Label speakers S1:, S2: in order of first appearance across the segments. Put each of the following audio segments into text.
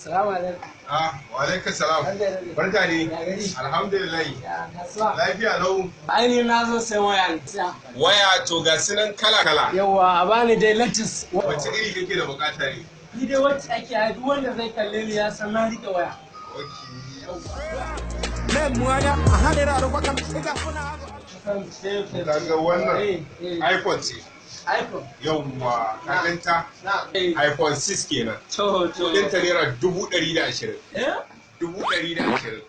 S1: Salamu alaikum.
S2: Ah, wa alaikum salam. Barka ne. Alhamdulillah.
S1: Ya kasuwa.
S2: Lafiya lau.
S1: Ainihin na zo sayan waya ne.
S2: Waya to ga sunan kala kala.
S1: Yawwa, a bani dai latest.
S2: Wace iri kake da bukata ne?
S1: Ni dai wacce ake yi, duk wanda zai kalle ni ya san na rike waya.
S2: Okay. Kaga wannan iPhone ce.
S1: iPhone.
S2: Yawwa, ka ganta?
S1: Na.
S2: iPhone 6 kenan.
S1: To.
S2: Kudin ta naira 120,000.
S1: Eh?
S2: 120,000.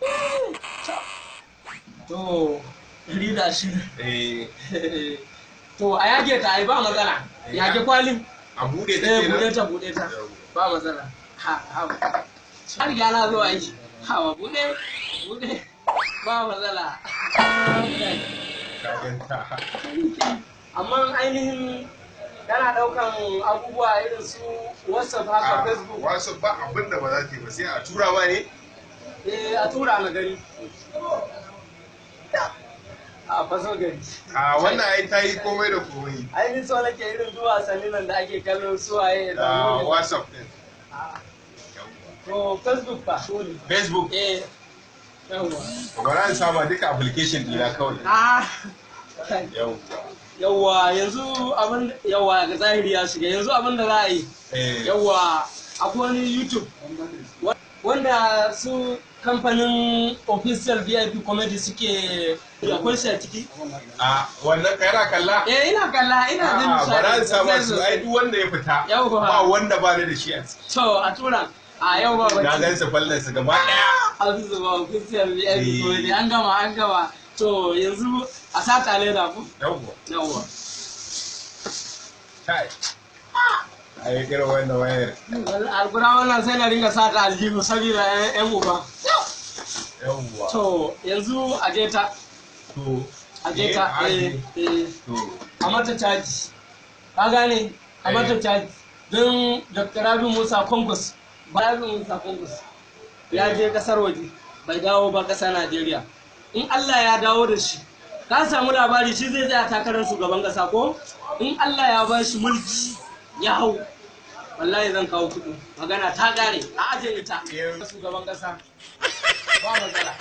S1: To, 120.
S2: Eh,
S1: To, a yage ta ai ba matsala. Yage kwalin.
S2: a bude ta
S1: Eh, bude
S2: kenan.
S1: ta, bude ta. Ba matsala. Ha, ha. Har riga na zo aiki. Ha, bude, bude. Ba matsala.
S2: Ka ganta.
S1: Amma ainihin kana daukan abubuwa irin su WhatsApp haka,
S2: Ah,
S1: Facebook.
S2: Wasu ba abin da ba za ta yi ba, sai a tura ba ne?
S1: Eh, a tura na gari. A faso gari.
S2: A wannan ai ta yi komai da komai.
S1: Ainihin so nake irin duk wasannin nan da ake kallo su waye da
S2: Da WhatsApp din.
S1: To, Facebook fa.
S2: Facebook.
S1: Eh, yawwa.
S2: Bari an sama duka application dina kawai.
S1: Ah,
S2: Yawwa.
S1: yawwa, yanzu abin yawwa ga zahiri ya shiga, yanzu abin da za a yi.
S2: Eh,
S1: Yawwa, akwai wani YouTube wanda su kamfanin Official VIP Comedy suke, akwai shi a ciki.
S2: A wannan kana kalla?
S1: Eh, ina kalla, ina jin
S2: A'a, bari an
S1: nishaɗi
S2: sama
S1: sosai
S2: su ai
S1: sosai.
S2: duk wanda ya fita.
S1: Yawwa.
S2: Ba wanda ba ni da shi a ciki.
S1: To, a tura a yau ba
S2: Na
S1: bacci.
S2: gan su fallan su gaba daya.
S1: Azuzu ba Official VIP
S2: Eh.
S1: Comedy, an gama, an gama. To, yanzu a sata leda ku.
S2: Yawwa.
S1: Yawwa.
S2: Kai. Ai irin wannan wayar.
S1: Algura wannan sai na ringa sata aljihu saboda yan uba.
S2: Yawwa.
S1: To, yanzu a je ta.
S2: To.
S1: A je ta, eh, eh.
S2: To.
S1: A mata caji, ka gane, a mata caji don Dr. Rabi Musa Kongus. Rabi Musa Kongus ya je kasar waje, bai dawo ba kasa Najeriya. In Allah ya dawo da shi, ka samu labari shi zai tsaya takarar shugaban kasa ko? In Allah ya ba shi mulki ya hau, wallahi zan kawo kuɗi. Magana ta gare, a aje ita. Shugaban kasa ba matsala.